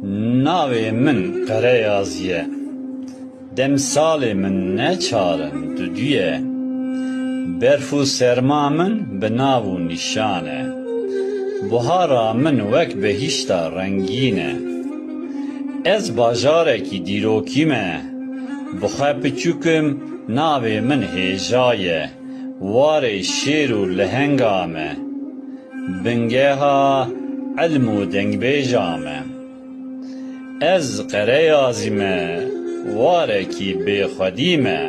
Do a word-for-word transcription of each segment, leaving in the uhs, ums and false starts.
Navê min Qereyazî ye. Demsalê min ne çar in, dudu ye. Berf û serma min bi nav û nîşan e. Buhara min wek behîşta rengîn e. Ez bajarekî dîrokî me. Bi xwe piçûk im, navê min hêja ye. Warê şêr û lehenga me. Bingeha ilm û dengbêja me. Ez Qereyazî me, warekî bêxwedî me.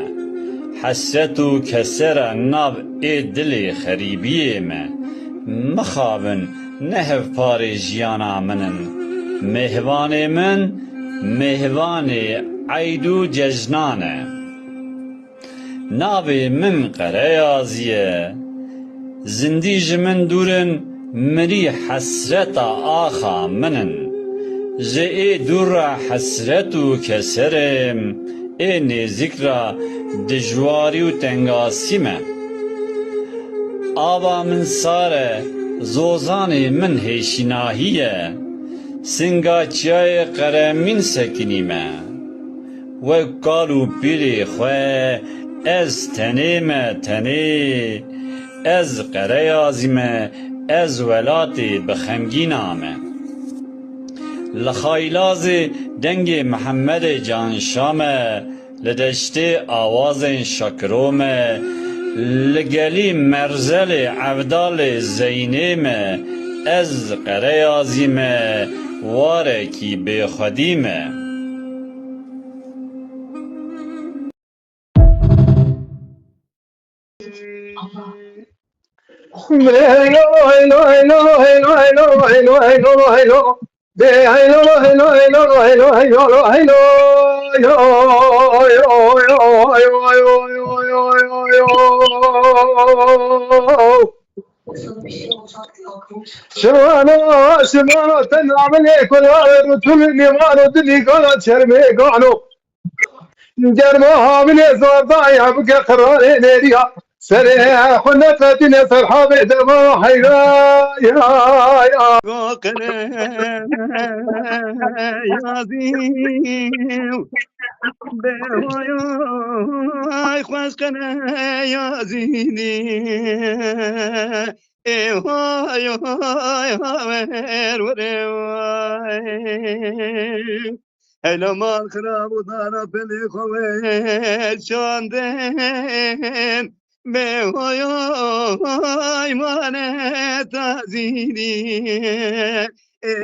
Hesret û kesera nav ê dilê xerîbiyê me. Mixabin, ne hevparê jiyana min in. Mêhvanê min, mêhvanê eyd û cejnan e. Navê min Qereyazî ye. Zindî ji min dûr in, mirî hesreta axa min in. Ji ê dûr re hesret û keserê im, ê nêzîk re dijwarî û tengasî me. Ava min sar e, zozanê min hêşînahî ye. Singa çiyayê Qeremîn sekinî me. Wek kal û pîrê xwe ez tenê me tenê. Ez Qereyazî me, ez welatê bi xemgîna me. Li Xaylazê dengê Mihemedê Canşa me, li deştê awazên Şakiro me, li gelî Merzelê Evdalê Zeynê me, ez Qereyazî me, warekî bêxwedî me. Şivana, şivana, te navê kula, tu li nîvano, dilî gana, çermê gano. Germa havînê zardaya bike qirarê nêriya. Serê xwe neqetîne ser havê dema heyra ya ya. Qere yazî. Be hoy hoy xweş qere yazî. Ê hoy hoy haver were vay. Heyla mal xirab û dara pelê xwe weşandin. Bê hoy hoy mane tazînî. Ê